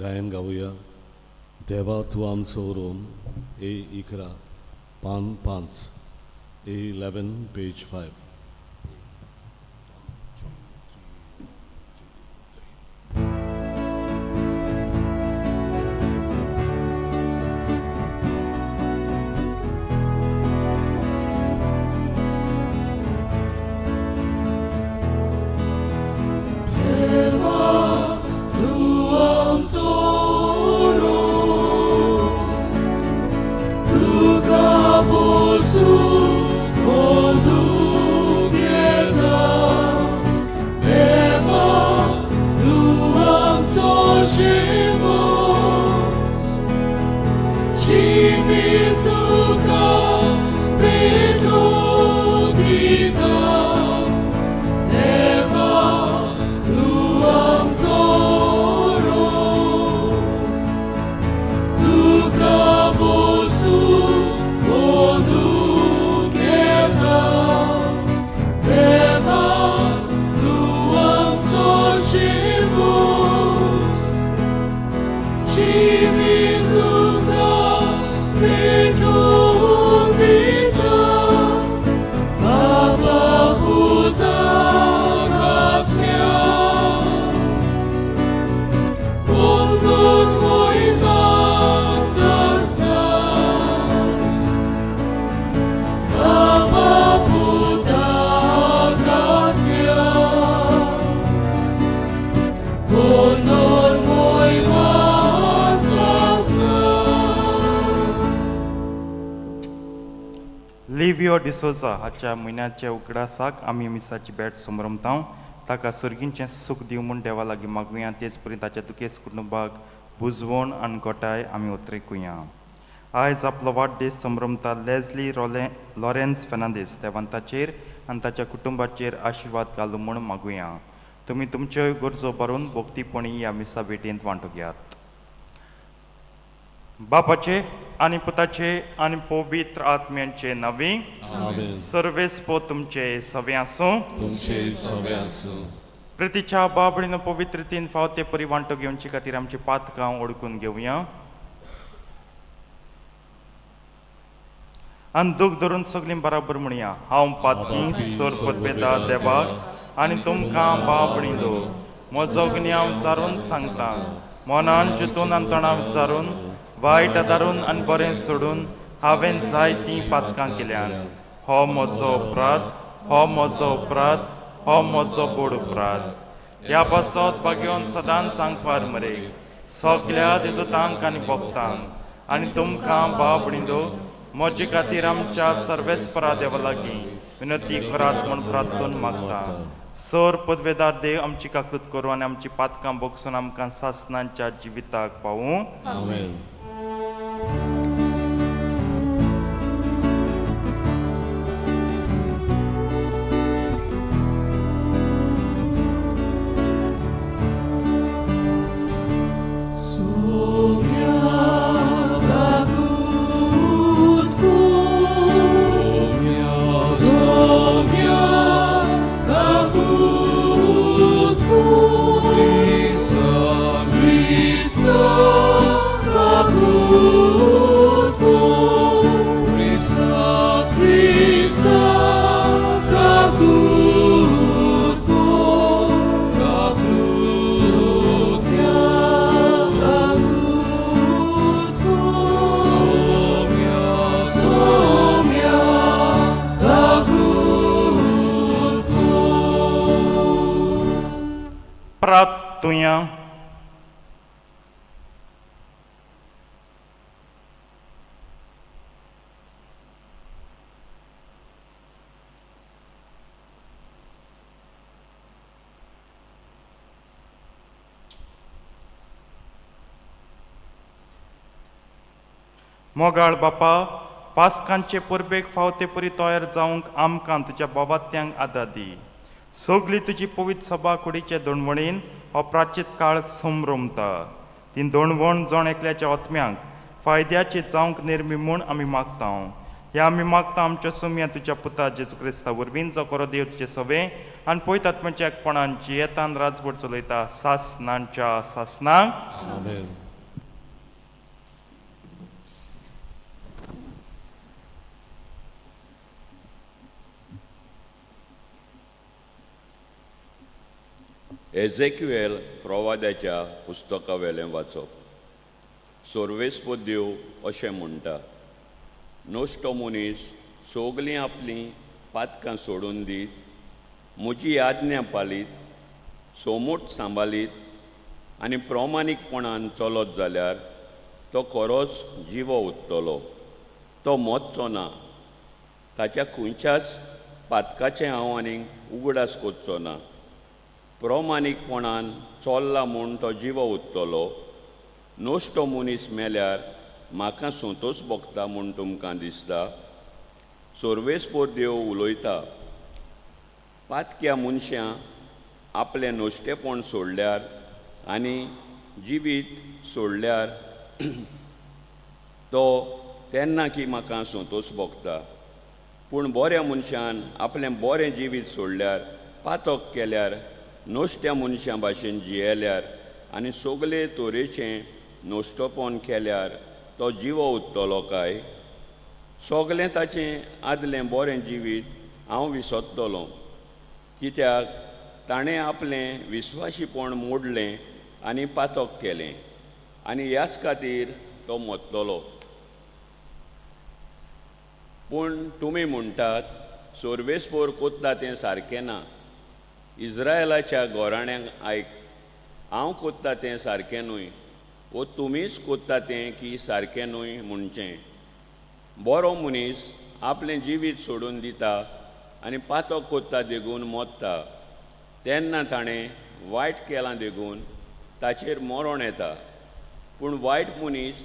गायन गावया. देवा तूं आमचो रोम, ए 11, पान 5, A 11, page 5. Livio D'Souza हाच्या म्हयन्याच्या उगडासाक आमी मिसाची भेट समरमता. ताका सर्गींचें सूख दिवं म्हूण देवा लागीं मागुया. तेच परी ताच्या दुखेस्त कुटुंबाक बुजवण आनी गोटाय आमी उतरेकुया. आयज आपलो वाडदीस समरमता लेजली रोले लॉरेन्स फेर्नांदीस, देवान ताचेर आनी ताच्या कुटुंबाचेर आशिर्वाद घालूं म्हूण मागुया. तुमी तुमच्यो गरजो भरून भोक्तीपणी ह्या मिसा भेटींत वांटो घेयात. बापाचे आनी पुताचे आनी पवित्र आत्म्यांचे नांवी. आमेन. सर्वेस्पो तुमचे सवे आसूं. तुमचे सवे आसूं. प्रितीच्या बाबडीन पवित्रतेन फाव ते परी वांटो घेवचे खातीर आमची पातकां ओडकून घेवया आनी दूख धरून सगळीं बराबर म्हणया. हांव पातकी सोर पदवेता देवाक आनी तुमकां बाबडीलो म्हजो गुन्यांव विचारून सांगता. मनान चिंतून आनी तोंडां विचारून, वायट आदारून आनी बरें सोडून हांवें जायतीं पातकां केल्यांत. हो म्हजो अपराध, हो म्हजो अपराध, हो म्हजो बोड अपराध. ह्या पासत भाग्योन सदांच सांगपार मरे सगल्या देदूतांक आनी भक्तांक आनी तुमकां बाबडींदो म्हजे खातीर आमच्या सर्वेस्परा देवा लागीं विनंती करात म्हूण प्रार्थून मागता. सर पदवेदार देव आमची काकूत करूं आनी आमची पातकां बोगसून आमकां सासनांच्या जिविताक पावूं. आमेन. प्रार्थुया. मोगाळ बापा, पास्कांचे परबेक फाव ते परी तयार जावंक आमकां तुज्या बाबात्यांक आदार दी. सगली तुजी पवित्र सभा कुडीचे दोणवणीन हो प्राचीत काळ संभ्रमता. ती दोणवण जण एकल्याच्या आत्म्यांक फायद्याची जावंक निर्मी म्हूण आमी मागता. ह्या आमी मागता आमच्या सुमया तुज्या पुता जेजू क्रिस्ता वरवीं, जो करो देव तुजे सवे आनी पयतात आत्म्याच्या एकपणान जियेतान राजवट चलयता सासनांच्या सासनांक. आमेन. एझेक्युएल प्रवाद्याच्या पुस्तकावेलें वाचप. सोर्वेस्पो देव अशें म्हणटा, नश्टो मनीस सगलीं आपलीं पातकां सोडून दीत, म्हजी आज्ञा पालीत, सोमूट सांबाळीत आनी प्रमाणीकपणान चलत जाल्यार तो खरोच जिवो उरतलो, तो मरचो ना. ताच्या खंयच्याच पातकाचें हांव आनीक उगडास करचो ना. प्रमाणीकपणान चल्ला म्हूण तो जिवो उरतलो. नश्टो मनीस मेल्यार म्हाका संतोश भोगता म्हूण तुमकां दिसता? सोर्वेस्पोर देव उलयता, पातक्या मनशां आपलें नश्टेपण सोडल्यार आनी जिवीत सोडल्यार तो तेन्ना की म्हाका संतोश भोगता. पूण बऱ्या मनशान आपलें बरें जिवीत सोडल्यार, पातक केल्यार, नश्ट्या मनशां भाशेन जियेल्यार आनी सगले तरेचें नश्टोपण केल्यार तो जिवो उरतलो काय? सगलें ताचें आदलें बरें जिवीत हांव विसरतलो, कित्याक ताणें आपलें विस्वाशीपण मोडलें आनी पातक केलें आनी ह्याच खातीर तो मरतलो. पूण तुमी म्हणटात, सोर्वेस्पोर कोत्ता तें सारकें ना. इज्रायलाच्या घराण्यांक आयक, हांव कोत्ता तें सारकें न्हय वो तुमीच कोत्ता तें की सारकें न्हय म्हणचें. बरो मनीस आपलें जिवीत सोडून दिता आनी पातक कोत्ता देखून मरता, तेन्ना ताणें वायट केलां देखून ताचेर मरण येता. पूण वायट मनीस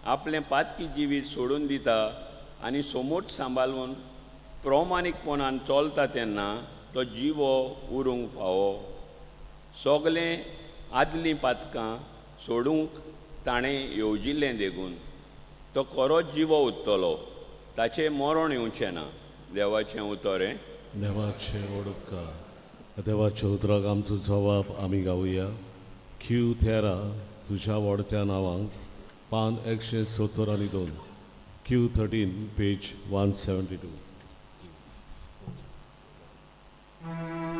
आपलें पातकी जिवीत सोडून दिता आनी सोमूट सांबाळून प्रमाणीकपणान चलता तेन्ना तो जिवो उरूंक फावो. सगलें आदलीं पातकां सोडूंक ताणें येवजिल्लें देखून तो खरोच जिवो उरतलो, ताचें मरण येवचें ना. देवाचें उतर हें. देवाचें वडपकार देवाच्या उतराक आमचो जवाब आमी गावया. क्यू 13 तुज्या वडत्या नांवांक, पान 172, Q 13 page 172. Bye.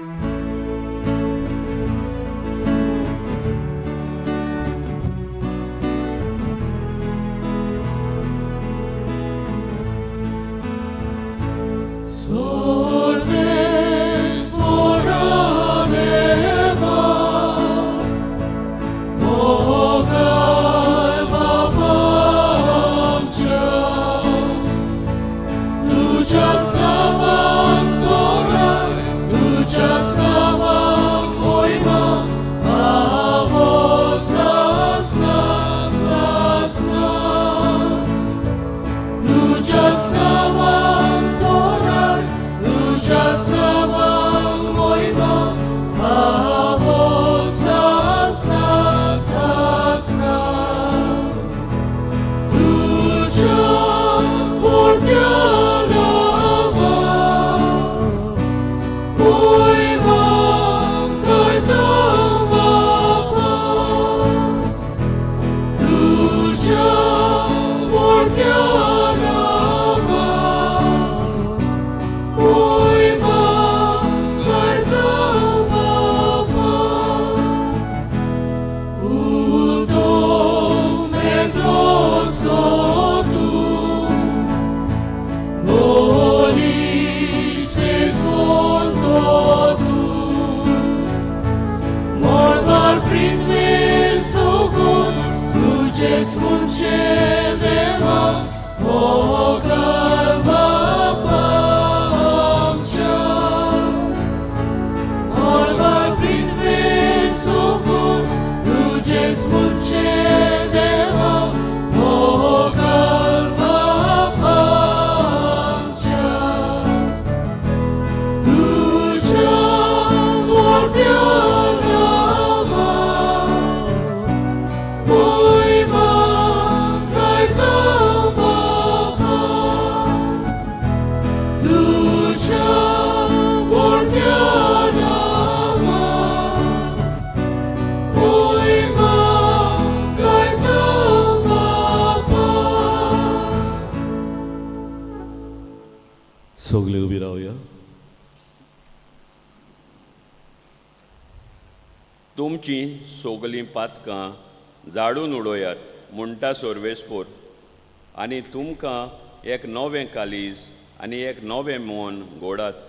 सगळीं उबी रावया. तुमचीं सगलीं पातकां जाडून उडयात म्हणटा सोर्वेस्पोर आनी तुमकां एक नवें कालीज आनी एक नवें मन घोडात.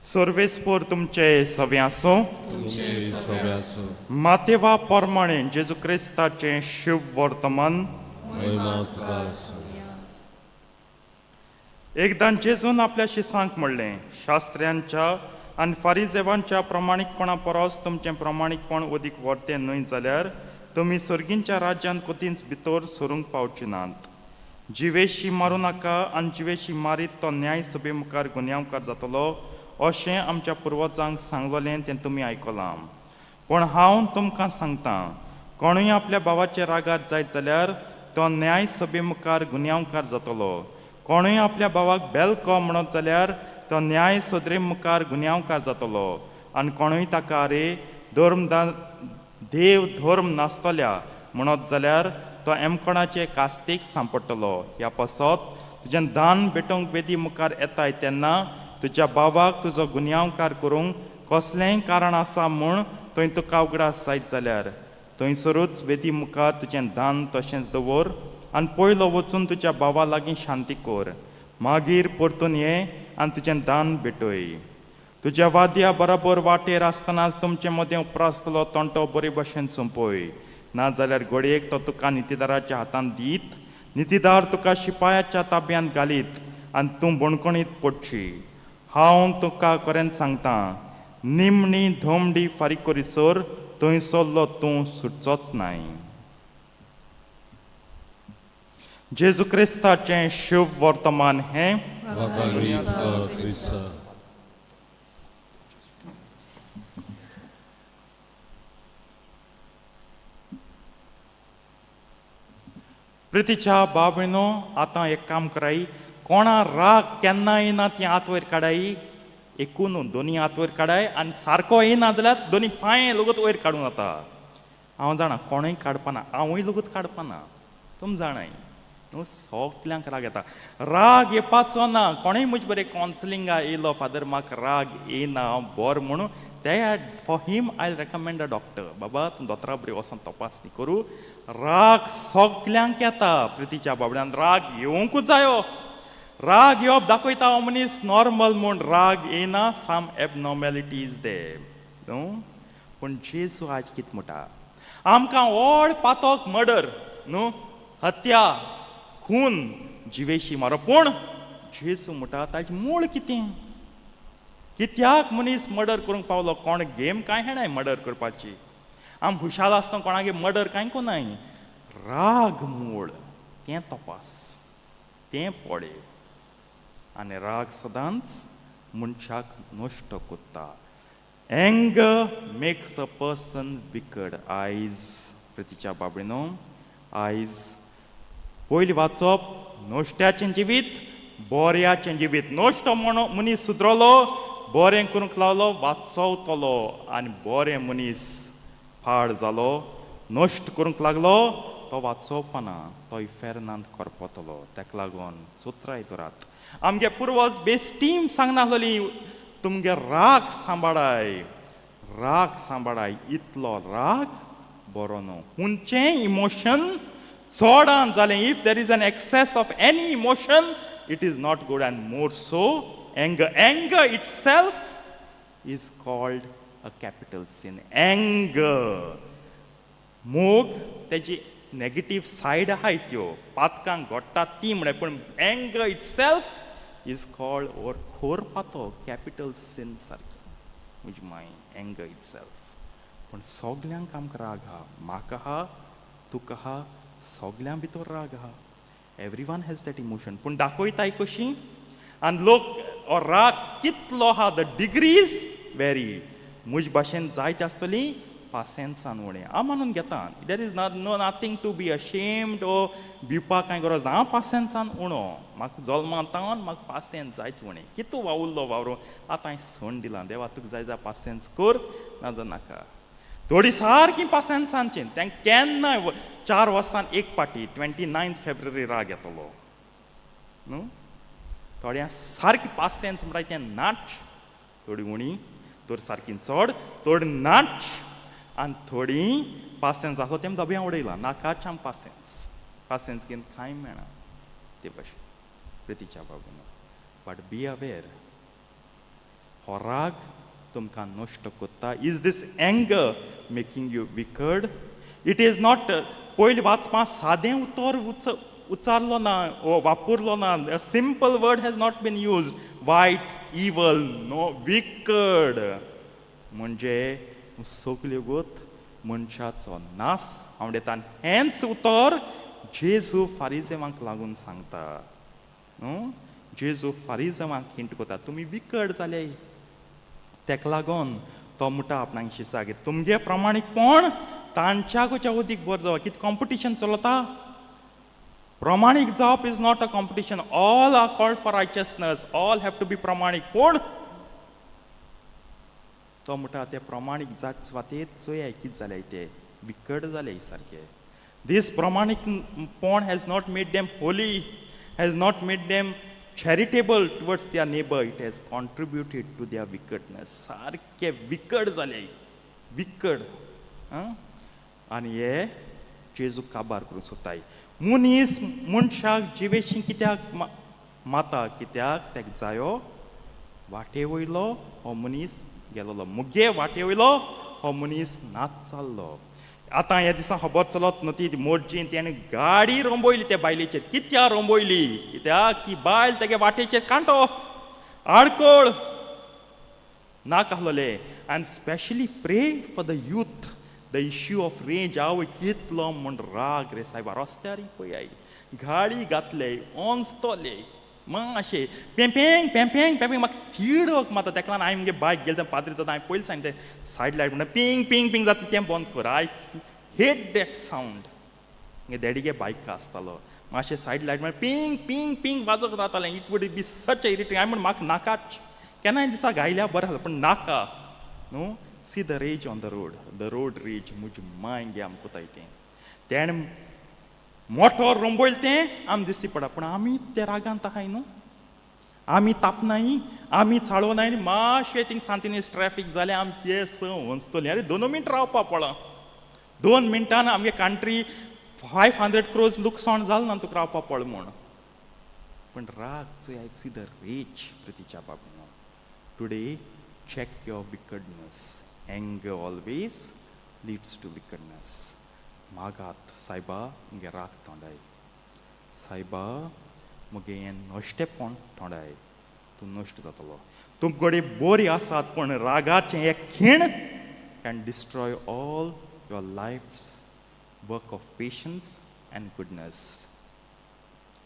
सर्वेस्पोर तुमचे सवे आसूं. तुमचे सगळ्याचो. मातेवा प्रमाणे जेजू क्रिस्ताचें शुभ वर्तमान. महिमा तुका आसूं. एकदां जेजून आपल्या शिसांक म्हणलें, शास्त्र्यांच्या आनी फारिजेवांच्या प्रमाणीकपणा परस तुमचें प्रमाणीकपण अदीक वर्तें न्हय जाल्यार तुमी सर्गींच्या राज्यांत कधीच भितर सरूंक पावचे नात. जिवेशी मारूं नाका आनी जिवेशी मारीत तो न्याय सभे मुखार गुन्यांवकार जातलो अशें आमच्या पुर्वजांक सांगलोलें तें तुमी आयकलां. पूण हांव तुमकां सांगतां, कोणूय आपल्या भावाचे रागार जायत जाल्यार तो न्याय सभे मुखार गुन्यांवकार जातलो. कोणूय आपल्या भावाक बेलको म्हणत जाल्यार तो न्याय सदरे मुखार गुन्यांवकार जातलो. आनी कोणूय ताका आरे धर्म देव धर्म नासतल्या म्हणत जाल्यार तो एमकोणाचे कास्तीक सांपडटलो. ह्या पासत तुजें दान भेटोवंक वेदी मुखार येताय तेन्ना तुज्या भावाक तुजो गुन्यांवकार करूंक कसलेंय कारण आसा म्हूण थंय तुका उगडास जायत जाल्यार थंयसरूच वेदी मुखार तुजें दान तशेंच दवर आनी पयलो वचून तुज्या भावा लागीं शांती कर, मागीर परतून ये आनी तुजें दान भेटय. तुज्या वाद्या बराबर वाटेर आसतनाच तुमचे मदें उप्रासतलो तंटो बरे भशेन सोंपय, नाजाल्यार घडयेक तो तुका नितीदाराच्या हातांत दीत, नितीदार तुका शिपायाच्या ताब्यांत घालीत आनी तूं बणकणीत पडशी. हांव तुका खरेंच सांगता, निमणी धोमडी फारीक करीसर थंय सरलो तूं सुटचोच नाय. जेजू क्रिस्ताचें शुभ वर्तमान हें. वाखाणवी तुका क्रिस्ता. प्रितीच्या बाबीनो, आतां एक काम कराय, कोणा राग केन्ना येना ती हात वयर काडाय, एकू न्हू दोनी हात वयर काडाय आनी सारको येना जाल्यार दोनी पांये लगूत वयर काडूं जाता. हांव जाणा कोणूय काडपाना, हांवूय लगूत काडपाना, तुम जाणाय न्हू, सगल्यांक राग येता. राग येवपाचो ना. कोणूय म्हजे बरें कावन्सिलिंगा येयलो, फादर म्हाका राग येना हांव बरो म्हणून, ते for him I recommend a doctor. बाबा तूं दोतोरा बरी वचोन तपासणी करूं. राग सगल्यांक येता प्रितीच्या बाबड्यान, राग येवंकूच जायो. राग येवप दाखयता हो मनीस नॉर्मल म्हूण, राग येना, सम एबनॉर्मेलिटीज दे न्हू. पूण जेजू आज कितें म्हणटा आमकां? व्हड पातक मर्डर न्हू, हत्या, खून, जिवेशी मारप. पूण जेजू म्हणटा ताजें मूळ कितें? कित्याक मनीस मर्डर करूंक पावलो? कोण गेम कांय हेणाय मर्डर करपाची? आम हुशाल आसतना कोणागे मर्डर कांय कोनाय. राग मूळ तें तपास, तें पळय. आनी राग सदांच मनशाक नश्ट करता. Anger makes a person wicked. आयज प्रितीच्या बाबडीनो, आयज पयलीं वाचप नश्ट्याचें जिवीत, बोऱ्याचें जिवीत. नश्ट म्हण मनीस सुदरलो, बरें करूंक लागलो, वाचवतलो. आनी बरें मनीस पाड जालो, नश्ट करूंक लागलो, तो वाचोवपाना, तो इफेर्नांत करपतलो. ताका लागून चोत्राय दवरात. आमगे पुर्वज बेस्टीम सांगनासली, तुमगे राग सांबाळाय, राग सांबाळाय, इतलो राग बरो न्हू. खंयचेंय इमोशन चडान जालें, if there is an excess of any emotion, it is not good, and more so anger. Anger itself is called a capital sin. Anger, मोग तेजी नेगेटीव सायड आहाय, त्यो पातकांक घडटा ती म्हळ्यार, पूण anger itself is called or खोर पातो, कॅपिटल सिन सारकें म्हजी माय एंगर it self. पूण सगल्यांक आमकां राग आहा, म्हाका आहा, तुका आहा, सगल्यां भितर राग आहा. Everyone has that emotion. पूण दाखयताय कशी आनी लोक हो राग कितलो आहा, the degrees very. म्हजे भाशेन जायते आसतली पासेन्सान उणें, हांव मानून घेता. There is not no nothing to be ashamed ओ भिवपाक कांय गरज ना. हांव पासेन्सान उणो, म्हाका जल्मांतावन म्हाका पासेन्स जायत उणें. कितू वावुरलो वावरून आतां हांवें सण दिलां, देवा तुका जाय जाय पासेन्स कर, ना जाल्यार नाका. थोडी सारकी पासेन्सांची तेंक केन्नाय 4 वर्सान एक पाटी 29 फेब्रुवारी राग येतलो न्हू. थोड्या सारकी पासेन्स म्हणटा तें नाच, थोडी उणी, थोडी सारकी चड, थोडी नाच आनी थोडी पासेन्स आसलो तें दब्या उडयला नाकाच आम पासेन्स पासेन्स घेवन कांय मेळना ते भशेन प्रितीच्या बाबून. बट बी अवेर, हो राग तुमकां नश्ट करता. Is this anger making you wicked? It is not. पयलीं वाचपा सादें उतर उच्चारलो ना वो वापरलो ना. A simple word has not been used. White, evil, no, wicked म्हणजे सगल्यो गोत मनशाचो नास आवडेता. हेंच उतर जेजू फारिजेवांक लागून सांगता न्हू. जेजू फारिजेवांक हिंट करता तुमी विकड जाले. तेका लागून तो म्हणटा आपणाक शिसाक तुमगे प्रमाणीकपण तांच्याकूच्या उदीक बरें जावप. कितें कॉम्पिटिशन चलता? प्रमाणीक जावप is not a competition. All are called for righteousness, all have to be प्रमाणीक. पूण तो म्हणटा ते प्रमाणीक जात सुवातेर चोयाय कितें जाल्याय ते विकट जाले सारके. दीस प्रमाणीकपण has not made them holy, has not made them charitable towards their neighbour. It has contributed to their wickedness. सारके विकट जाले, विकट. आनी हे जेजू काबार करूंक सोदताय. मनीस मनशाक जिवेशी कित्याक माता? कित्याक तेका जायो वाटे वयलो हो मनीस गेलोलो, मुगे वाटे वयलो हो मनीस नाच जाल्लो. आतां ह्या दिसा खबर चलत न्हू ती मोटजीन तेणें गाडी रोंबयली त्या बायलेचेर. कित्याक रोंबयली? कित्याक ती बायल तेगे वाटेचेर कांटो आडकोळ नाका आसलोले. आनी specially pray for the youth, the issue of rage. आवय कितलो म्हण राग रे सायबा. रस्त्यार पळय गाडी घातले ओंचतले मातशें पेंपेंग पेंपेंग पेंपेंग म्हाका तिडक मारता. तेका लागून हांवें म्हगे बायक गेले तें पाद्री जाता हांवें पयलीं सांगलें सायड लायट म्हणटा पिंग पिंग पिंग जाता तें बंद कर. I hate that sound. म्हगे डॅडीगे बायक आसतालो मातशें सायड लायट म्हणल्यार पिंग पिंग पिंग वाजत रावतालें. It would be such irritating. हांवें म्हण म्हाका नाकाच. केन्नाय दिसा गायल्या बरें जालें पूण नाका न्हू. See the rage on the road, the road rage. म्हजी मांय गे आमकां कोताय तें तेणें मोटोर रोंबयलें तें आम दिसती पडा. पूण आमी त्या रागान ताकाय न्हू, आमी तापनाय, आमी चाळवनाय. आनी मातशें थिंग सांतिनेज ट्रॅफीक जालें आम केस वचतलीं. आरे 2 मिनटां रावपा पडला, 2 मिनटान आमगे कंट्री 500 क्रोर्स लुकसाण जालें ना तुका रावपा पड म्हूण. पूण राग चोय, सी the raise प्रितीच्या बाबा. Today check your wickedness. Anger always leads to wickedness. मागात सायबा मुगे राग तोंडाय, सायबा मुगे हें नश्टेपण तोंडाय, तूं नश्ट जातलो. तुमकडे बोरी आसात पूण रागाचें एक खीण can destroy all your life's work of patience and goodness.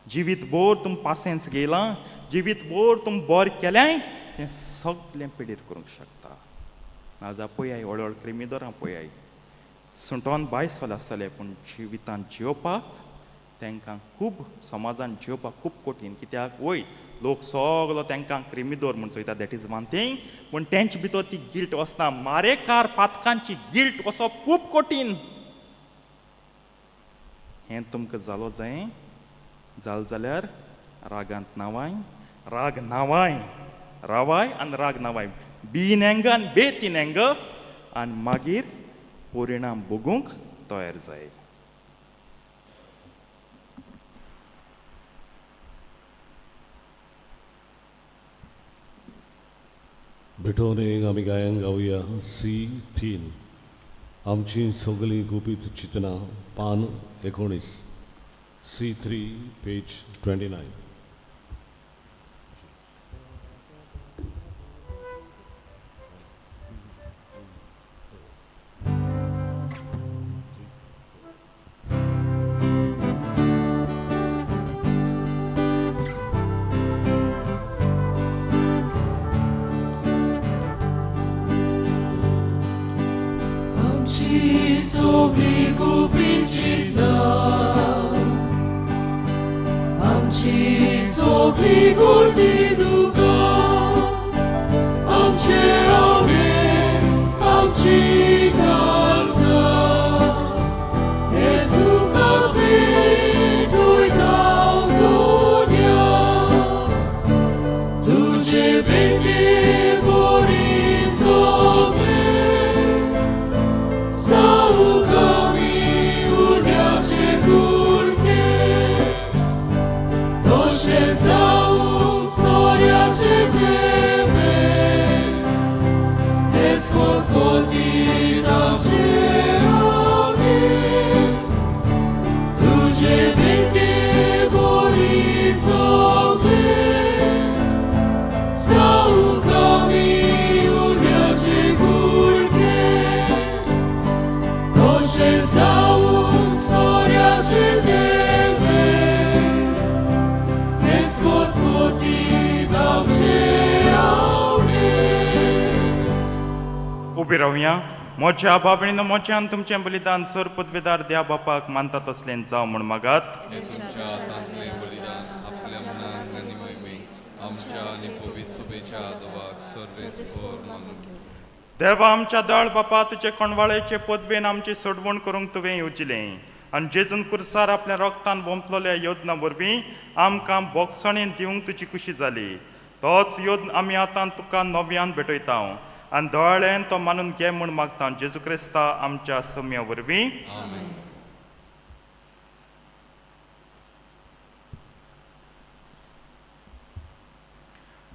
जिवीत बोर तुम पासेंस घेयलां, जिवीत बोर तुम बोर केल्याय तें सगळें पिडीर करूंक शकता. नाजा पळयाय व्हड व्हड क्रिमिदोरां पळयाय सुंटोन बायसोल आसतले पूण जिवितांत जियोवपाक तांकां खूब समाजान जियोवपाक खूब कठीण. कित्याक वय लोक सगलो तांकां क्रिमिदोर म्हूण चोयता, that is one thing. पूण तेंचे भितर ती गिल्ट वचना. मारेकार पातकांची गिल्ट वचप खूब कठीण. हें तुमकां जालो जाय जाल जाल्यार रागांत नावाय, राग नावाय रावाय आनी राग नावाय. बी इन एंगर आनी बेथ इन एंगर आनी मागीर परिणाम भोगूंक तयार जाय. भेटोवन एक आमी गायन गावया C3. आमची सगळीं गुपीत चिंतनां पान 19, C3 page 29. आमची सगळी गुपीत चिंतनां, आमची सगळी गोडी दुकां, आमचे आवडे, आमची काळजां. उबी रावया. म्हज्या बाबणीनो, म्हज्या आनी तुमचें बलिदान सर पदवेदार द्या बापाक मानता तसलें जावं म्हूण मागात. हें तुमच्या हातांतलें बलिदान आपल्या मनान आनी मोहिमेक आमच्या आनी पवित्र सभेच्या आदोबाक सर्वेस्पोर मानून. देवा आमच्या दळ बापा, तुजे कोणवाळेचे पदवेन आमची सोडवण करूंक तुवें येवजिलें आनी जेजून कुर्सार आपल्या रोगतान वोंपलोल्या योजना वरवीं आमकां बोगसणेन दिवंक तुजी खुशी जाली. तोच योद्न आमी आतां तुका नव्यान भेटयता आनी दोळ्यान तो मानून घे म्हूण मागता, जेजू क्रिस्ता आमच्या सम्या वरवीं. आमेन.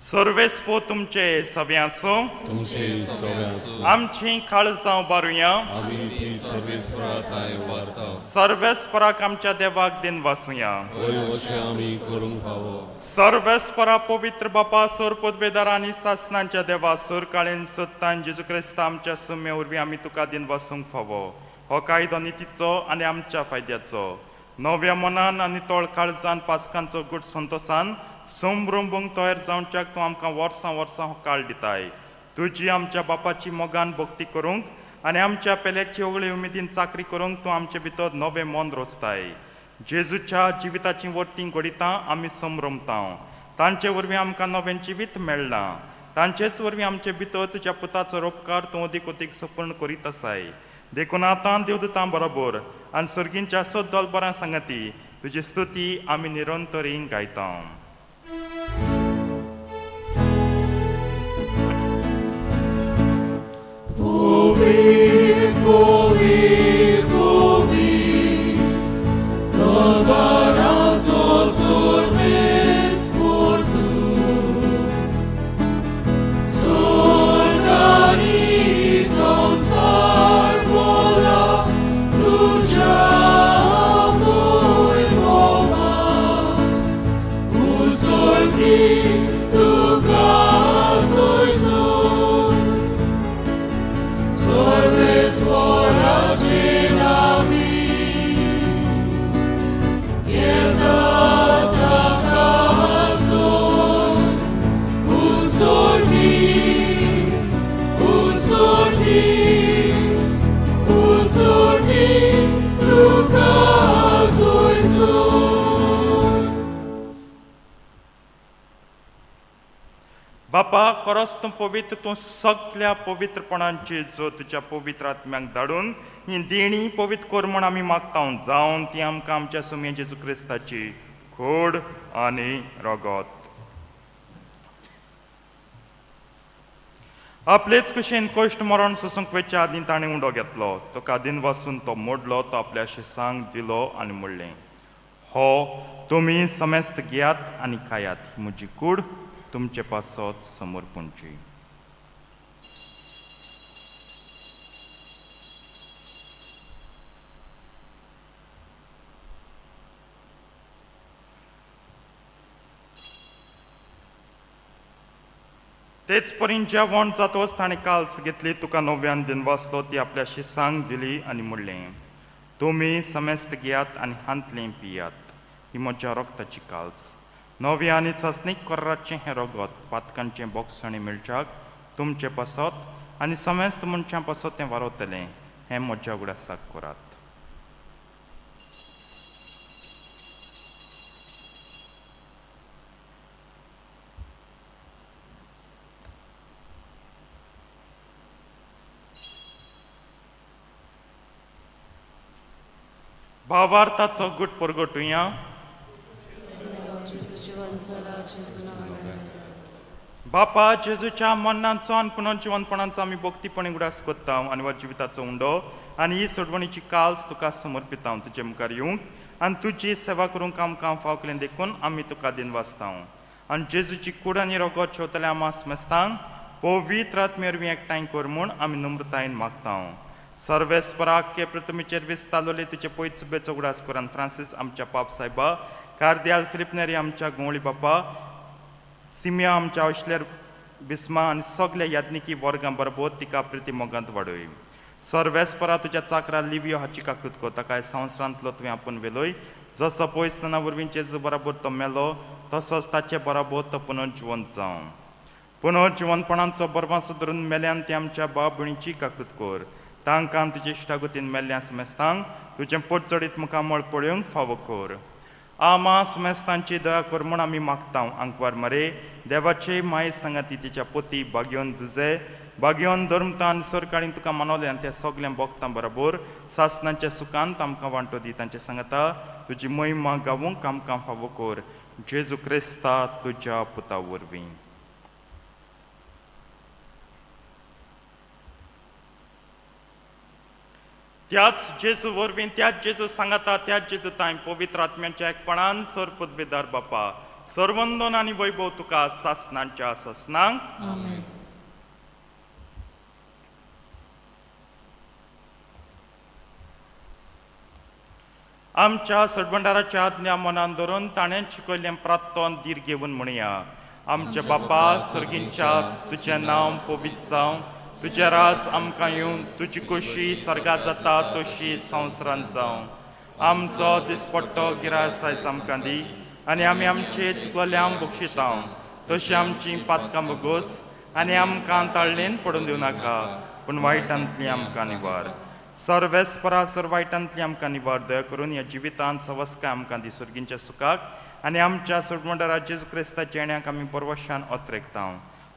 सर्वेस्पो तुमचे सव्यांसो. तुमचे सगळ्यांचो. आमची काळजां बारुया. आमी ती सर्वेस्परा थांय वार्ता. सर्वेस्पराक आमच्या देवाक दिन वासुया. वय अशें आमी करूंक फावो. सर्वेस्परा पवित्र बापा, सोर पदवेदार आनी सासनांच्या देवा, सोर काळेन सत्तान जेजू क्रिस्ता आमच्या सुम्या वरवीं आमी तुका दिन वासूंक फावो. हो कायदो नितीचो आनी आमच्या फायद्याचो. नव्या मनान आनी तोळ काळजान पासकांचो गुट संतोसान संभ्रंबूंक तयार जावच्याक तूं आमकां वर्सां वर्सां हो काळ दिताय. तुजी आमच्या बापाची मोगान भक्ती करूंक आनी आमच्या पेल्याची ओगळी उमेदीन चाकरी करूंक तूं आमचे भितर नवें मन रोसताय. जेजूच्या जिविताची वर्तीं घडितां आमी संभ्रमता. तांचे वरवीं आमकां नवें जिवीत मेळ्ळां. तांचेच वरवीं आमचे भितर तुज्या पुताचो रोपकार तूं अदीक अदीक सपूर्ण करीत आसाय. देखून आतां देवदूतां बरोबर आनी सर्गींच्या सद्दल बरां सांगती तुजी स्तुती आमी निरंतरी गायता. Povir, povir, povir, Dălbărațo sorbes portu. Sordari somsar bola, Ducea voi moma, Usorti duca soisor. Sordes vorace navi, El data cazor, un sordi, un sordi, un sordi, tu casoisor. बापा, खरोच तूं पवित्र, तूं सगल्या पवित्रपणांची जो तुज्या पवित्र आत्म्याक धाडून ही देणी पवित्र कर म्हूण आमी मागता, जावन ती आमकां आमच्या सुमये जेजू क्रिस्ताची खोड आनी रगत. आपलेच कुशेन कश्ट मरण सोसूंक वेच्या आदीं ताणें उंडो घेतलो, तुका दिन वासून तो मोडलो, तो आपल्या शिसांक दिलो आनी म्हणलें, हो तुमी समेस्त घेयात आनी खायात, ही म्हजी कूड तुमचे पासत समर्पणची. तेच परीन जेवण जातोच ताणें काल्स घेतली, तुका नव्यान दिन वाचलो, ती आपल्या शिसांक दिली आनी म्हणलें, तुमी समेस्त घेयात आनी हांतलें पियात, ही म्हज्या रक्ताची काल्स, नव्या आनी चांचणीक कराचें हें रगत पातकांचें बोगसणें मेळच्याक तुमचे पासत आनी समेस्त मनशां पासत तें वारवतलें. हें म्हज्या उगडासाक करात. भावार्थाचो गुट परगटुया. Gesù जिवंत Gesù नावान. बापा, जेजूच्या मरणाचो आनी पुनर्जिवनपणाचो आमी भक्तीपणी उगडास करता आनी वा जिविताचो उंडो आनी ही सोडवणीची काल्स तुका समर्पिता. तुजे मुखार येवंक आनी तुजी सेवा करूंक आमकां फाव केलें देखून आमी तुका दिनवासता. आनी जेजूची कूड आनी रगत शेवतल्या आमा मेस्तांक पवित्र आत्मे वरवीं एकठांय कर म्हूण आमी नम्रतायेन मागता. सर्वेस्पराक के प्रतिमेचेर विस्तारलोले तुजे पयत सुबेचो उगडास कर आनी फ्रांसीस आमच्या पाप सायबा, कार्दियाल फिलिप नेरी आमच्या गोंवळी बापा, सिमिया आमच्या अशल्यार बिस्मा आनी सगल्या याज्ञिकी वर्गां बरोबर तिका प्रिती मोगांत वाडय. सर्वेस्परा तुज्या चाकरा लिवियो हाची काकूत कर, ताका ह्या संवसारांतलो तुवें आपूण वेलोय. जसो पयसतना वरवीं जेजू बराबर तो मेलो, तसोच ताचे बराबर तो पुनर्जिवंत जावं. पुनर्जिवनपणाचो बरवासो धरून मेल्यान ती आमच्या बाप भयणीची काकूत कर. तांकां तुजे इश्टागतीन मेल्ल्या समेस्तांक तुजें पोट चडीत मुखामळ पळोवंक फावो कर. आमा समेस्तांची दया कर म्हूण आमी मागता. आंकवार मरे देवाचे माये सांगाती तिच्या पोती बागयोन जुजे बागयोन धर्मतान सरकाळीन तुका मानवलें आनी त्या सगळ्या भोगतां बरोबर सासनाच्या सुखांत आमकां वांटो दी. तांचे सांगता तुजी महिमा गावूंक आमकां फावो कर. जेजू क्रिस्ता तुज्या पुता वरवीं. त्याच जेजू वरवीं, त्याच जेजू सांगाता, त्याच जेजू तांय पवित्र आत्म्याच्या एकपणान सर पदवेदार बापा सर्वंदन आनी वैभव तुका सासनांच्या सासनांक. आमेन. आमच्या सडबंडाराच्या आज्ञा मनान धरून ताणें शिकयल्लें प्रात्तोन धीर घेवन म्हणया. आमच्या बापा सर्गींच्या, तुजें नांव पवित्र जावं, तुजें राज आमकां येवन, तुजी खोशी सर्गात जाता तशी संवसारांत जावं. आमचो दिसपट्टो गिरास आयज आमकां दी आनी आमी आमचे चुकल्यांक बक्षितां तशी आमची पातकां बगोस आनी आमकां ताळ्ळेन पडून दिवं नाका, पूण वायटांतली आमकां निवार. सर्वेस्परा सर वायटांतली आमकां निवार. दया करून ह्या जिवितांत सवस्काय आमकां दी सर्गींच्या सुखाक आनी आमच्या सोडमंडरा जेजू क्रिस्ताच्या येण्याक आमी परवशान ओतरेकता.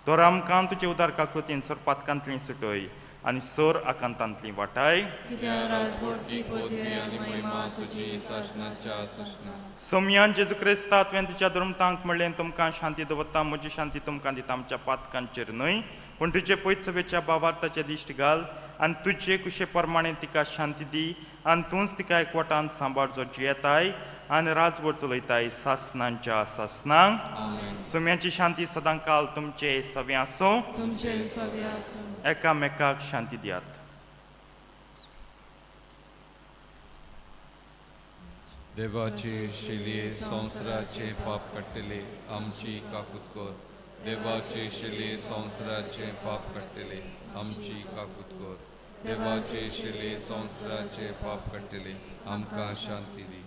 तर आमकां तुजे उदार काकुतीन सर पातकांतली सुटय आनी सोर आकांतांतली वाटाय. कित्याक राजवटकी पदवी आनी महिमा तुजी सासणाच्या सासणाक. सोमयान जेजू क्रिस्ता तुवें तुज्या धर्मतांक म्हणलें, तुमकां शांती दवरता, म्हजी शांती तुमकां दिता. आमच्या पातकांचेर न्हय पूण तुजे पयसवेच्या बावार्थाचे दिश्ट घाल आनी तुजे कुशे प्रमाणे तिका शांती दी आनी तूंच तिका एकवटान सांबाळ जो जियेताय आनी राजवट चलयताय सासनांच्या सासनांक. सोम्याची शांती सदां काल तुमचे सवे आसूं. तुमचे सवे आसूं. एकामेकाक शांती दियात. देवाचे शिले संवसाराचे पाप काडटले आमची काकूत कर. देवाचे शिले संवसाराचे पाप काडटले आमची काकूत कर. देवाचे शिले संवसाराचे पाप काडटले आमकां शांती दी.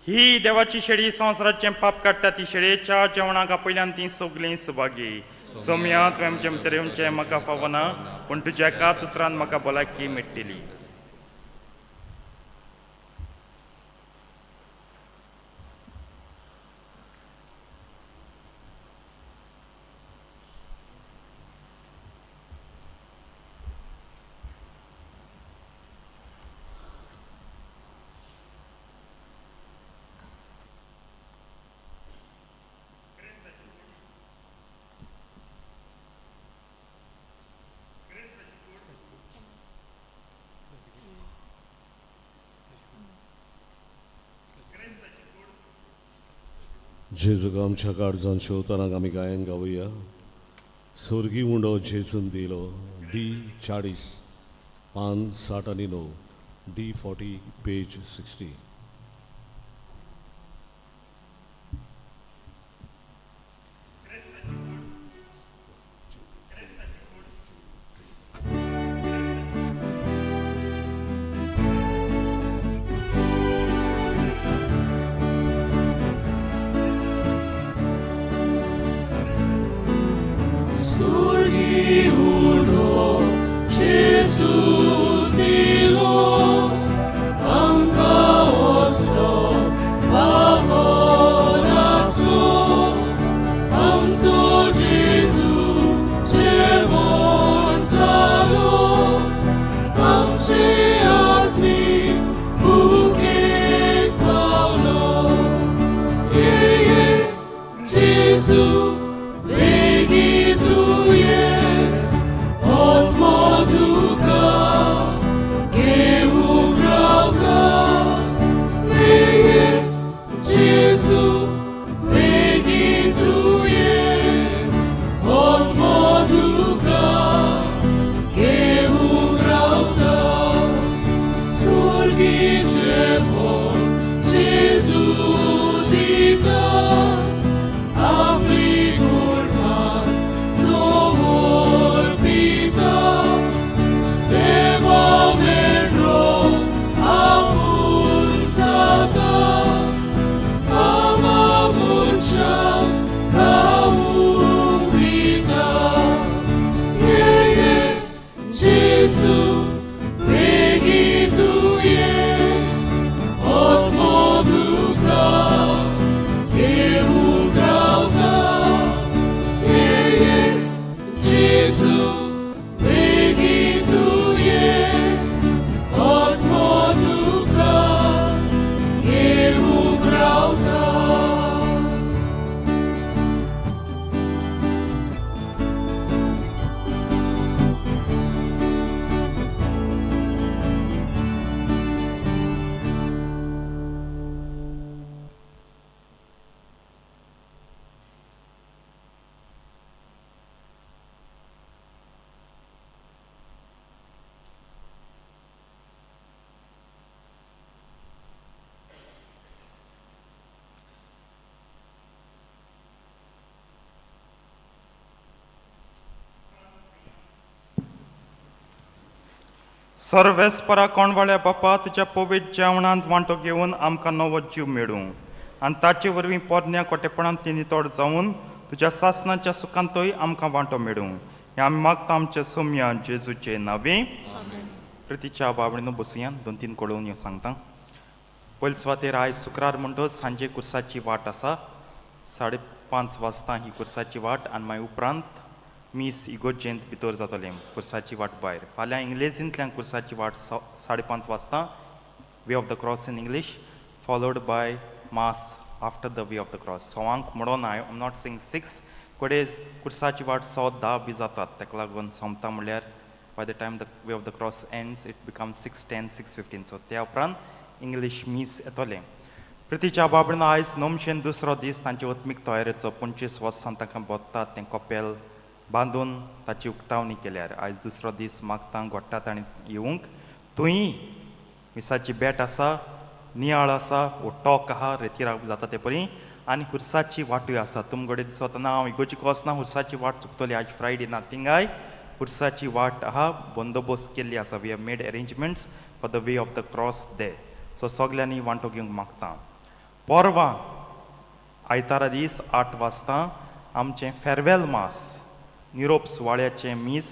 ही देवाची शेळी संवसाराचें पाप काडटा ती शेळयेच्या जेवणाक आपयल्यान ती सगळीं सुभागी. सोम्या तुवें आमचें भितर येवचें म्हाका फावना, पूण तुज्या एकाच उतरान म्हाका भलायकी मेळटली. जेजूक आमच्या काळजान शेवतानाक आमी गायन गावया. स्वर्गी उंडो जेजून दिलो. डी 40 पान 60 आनी 9, डी 40 पेज 60. Surgi uno Gesù dilo amka oslo pavonaso amzo Gesù jevon salo amche atmik bukek paulo ye ye Gesù vegi tuye otmo duka सर्वेस्परा कोणवाळ्या बापा, तुज्या पवित्र जेवणांत वांटो घेवन आमकां नवो जीव मेळूं आनी ताचे वरवीं पोरण्या कोटेपणांत नितळ जावन तुज्या सासनाच्या सुखांतूय आमकां वांटो मेळूं. हें आमी मागता आमच्या सोम्या जेजूचे नांवे. प्रितीच्या बाबडीनो बसुया, दोन तीन कळोवन ह्यो सांगता. पयले सुवातेर आयज शुक्रार म्हणटच सांजे कुर्साची वाट आसा. 5:30 वाजता ही कुर्साची वाट आनी मागीर उपरांत मीस इगोर्जेंत भितर जातलें, कुर्साची वाट भायर. फाल्यां इंग्लेजींतल्यान कुर्साची वाट 5:30 वाजता, Way of the Cross in English, followed by mass after the Way of the Cross. सवांक म्हणून I am not saying 6, कडे कुर्साची वाट 1:10 बी जातात. ताका लागून सोंपता म्हणल्यार by the time the Way of the Cross ends it become 6:10, 6:15. So त्या उपरांत इंग्लीश मीस येतलें. प्रितीच्या बाबडीन आयज नमशेन दुसरो दीस तांचे आत्मीक तयारेचो. 25 वर्सां तांकां बोत्तात तें कपेल बांदून ताची उक्तावणी केल्यार आयज दुसरो दीस. मागता घोडटा ताणें येवंक. थंय मिसाची बेट आसा, नियाळ आसा, वो टॉक आहा रेतीराक जाता ते परी आनी हुरसाची वाटूय आसा. तुमगडे दिसता ना हांव इगोर्जीक वचना, हुरसाची वाट चुकतली. आयज फ्रायडे ना, थिंगाय हुरसाची वाट आहा, बंदोबस्त केल्ली आसा. We have made arrangements for the Way of the Cross there, so सगल्यांनी वांटो घेवंक मागता. परवां आयतारा दीस 8 वाजता आमचें फेरवेल मास, निरोप सुवाळ्याचें मीस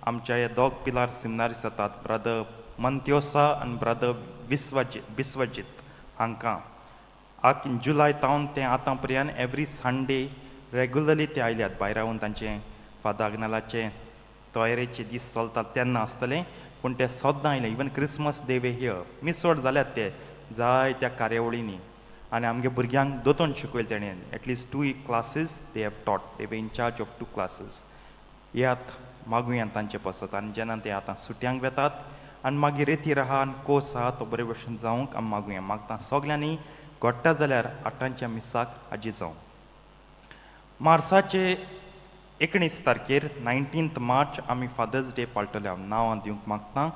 आमच्या ह्या दोग पिलार सिमनारीस जातात, ब्रदर मंत्योसा आनी ब्रदर विस्वजीत बिस्वजीत हांकां. आक जुलय तावन ते आतां पर्यंत एवरी संडे रेगुलरली ते आयल्यात. भायरावन तांचे फादर आग्नेलाचे तयारेचे दीस चलतात तेन्ना आसतले, पूण ते सद्दां आयले. Even Christmas they were here. मिसोड जाल्यात ते जायत्या कार्यावळींनी आनी आमगे भुरग्यांक दोतोन शिकयलें तेणें. At least two classes they have taught, they were in charge of two classes. येयात, मागुया तांचे पासत. आनी जेन्ना ते आतां सुटयांक वेतात आनी मागीर रेतीर आहा आनी कोर्स आहा तो बरे भशेन जावंक आमी मागुया. मागता सगल्यांनी घडटा जाल्यार 8ांच्या मिसाक हाजीर जावं. मार्साचे 19 तारखेर, 19th मार्च, आमी फादर्स डे पाळटले. हांव नांवां दिवंक मागता.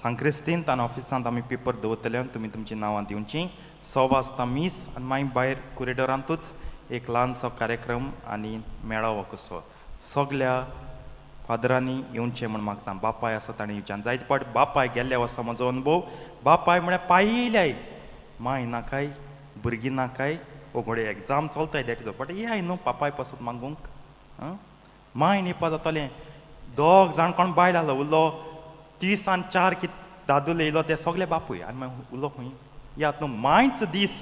सांक्रिस्तींत आनी ऑफिसांत आमी पेपर दवरतले आनी तुमी तुमचीं नांवां दिवचीं. 6 वाजता मीस आनी मागीर भायर कुरिडोरांतूच एक ल्हानसो कार्यक्रम आनी मेळावो कसो. सगल्या फादरांनी येवचें म्हूण मागता. बापाय आसा ताणें येवचें. जायते फावट बापाय गेल्ले वर्सा म्हजो अनुभव, बापाय म्हळ्यार पायल्याय माय नाकाय, भुरगीं नाकाय. ओ घोडे एग्जाम चलताय, that is, but येयाय न्हू पापाय पासत मागूंक. आं, माय न्हिपा जातलें. दोग जाण कोण बायल आसलो उरलो 30 आनी 4 कित दादूल येयलो ते सगळे बापूय आनी मागीर उरलो खंय. यात न्हू मायच दीस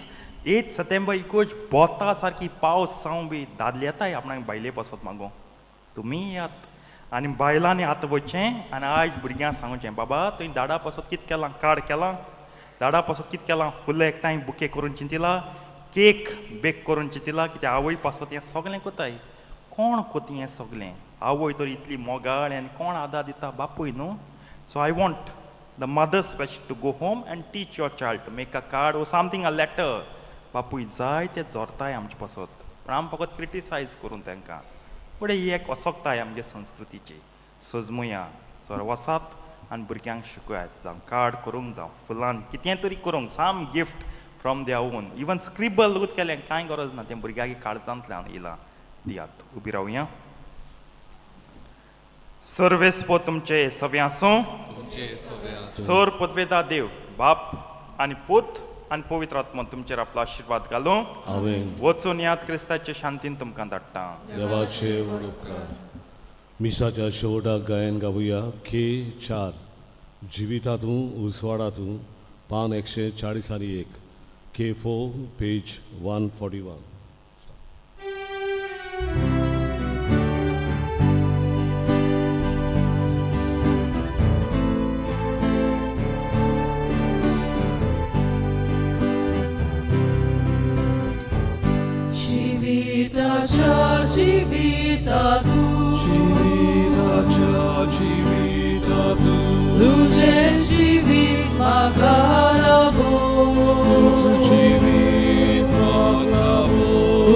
8 सप्टेंबर इगोर्ज बोता सारकी, पावस सावं बी दादले येताय आपणाक बायले पासत मागूंक. तुमी यात आनी बायलांनी आतां वचचें आनी आयज भुरग्यांक सांगचें, बाबा तुवें दाडा पासत कितें केलां? कार्ड केलां? दाडा पासत कितें केलां? फुलां एकठांय बुके करून चिंतिला? केक बेक करून चिंतिला? कित्याक आवय पासत हें सगळें कोताय. कोण कोती हें सगळें? आवय तर इतली मोगाळ आनी कोण आदार दिता? बापूय न्हू. So I want the mother special to go home and teach your child to make a card or something, a letter. बापूय जाय ते जोरताय आमचे पासत, पूण आमी फकत क्रिटिसायज करून तांकां. फुडें ही एक असोकताय आमगे संस्कृतीची. सजमुया सो वचात आनी भुरग्यांक शिकयात, जावं कार्ड करूंक, जावं फुलान कितें तरी करूंक, some gift from their own, even scribble केलें कांय गरज ना, तें भुरग्याक काळजांतल्यान येयलां दियात. उबी रावया. सर्वेस्पर तुमचे सगळें आसूं. तुमचे सोबे आसूं. सर पदवेदा देव बाप आनी पूत आनी पवित्र आत्मा तुमचेर आपलो आशिर्वाद घालूं. आमेन. वचून यात. क्रिस्ताचे शांतीन तुमकां धाडटा. देवाचे व्हड उपकार. मिसाच्या शेवटाक गायन गावया के 4, जिविता तूं उजवाडा तूं, पान 141, K 4, page 141. जिविताच्या जिविता तूं, जिविताच्या जिविता तूं, तुझें जिवीत म्हाका लाभो, जिवीत म्हाका लाभो,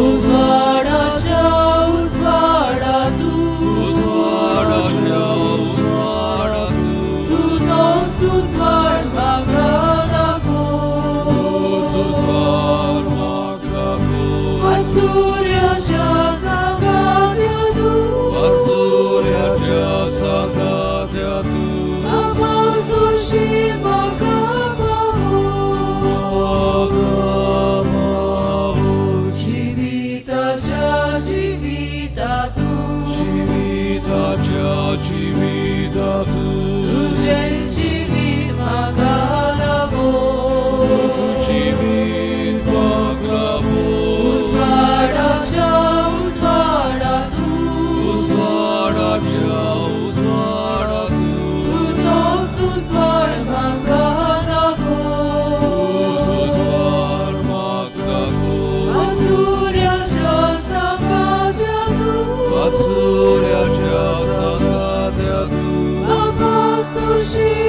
उजवाडाच्या उजवाडा तूं, उजवाडाच्या उजवाडा तूं, तुजोच उजवाड म्हाका दाखो, उजवाड म्हाका दाखो, वाटसुर्याच्या सांगात्या तूं, वाटसुर्याच्या सांगात्या तूं, बाबा. जिविता तूं तुजें जिवीत म्हाका लाभो जिवीत म्हाका लाभो उजवाडाच्या उजवाडा तूं उजवाडाच्या उजवाडा तूं तुजोच उजवाड म्हाका दाखो उजवाड म्हाका दाखो सूर्याच्या सांगात्या तूं वात्सुर्याच्या सांगात्या तूं बापा सुशी.